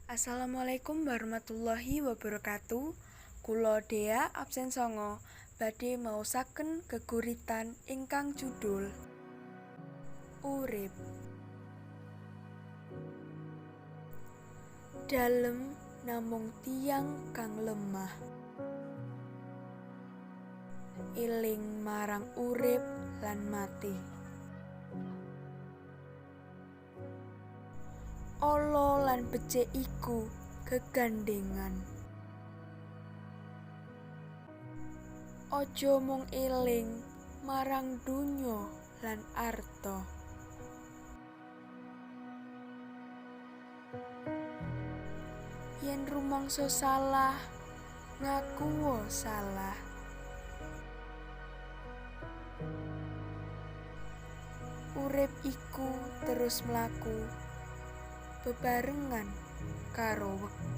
Assalamualaikum warahmatullahi wabarakatuh. Kula Dea absen 9 badhe maosaken geguritan ingkang judul Urip. Dalem namung tiyang kang lemah. Eling marang urip lan mati. Ala lan becik iku gegandhengan. Aja mung eling marang donya lan arta. Yen rumangsa salah, ngakuo salah. Urip iku terus mlaku bebarengan karo wektu.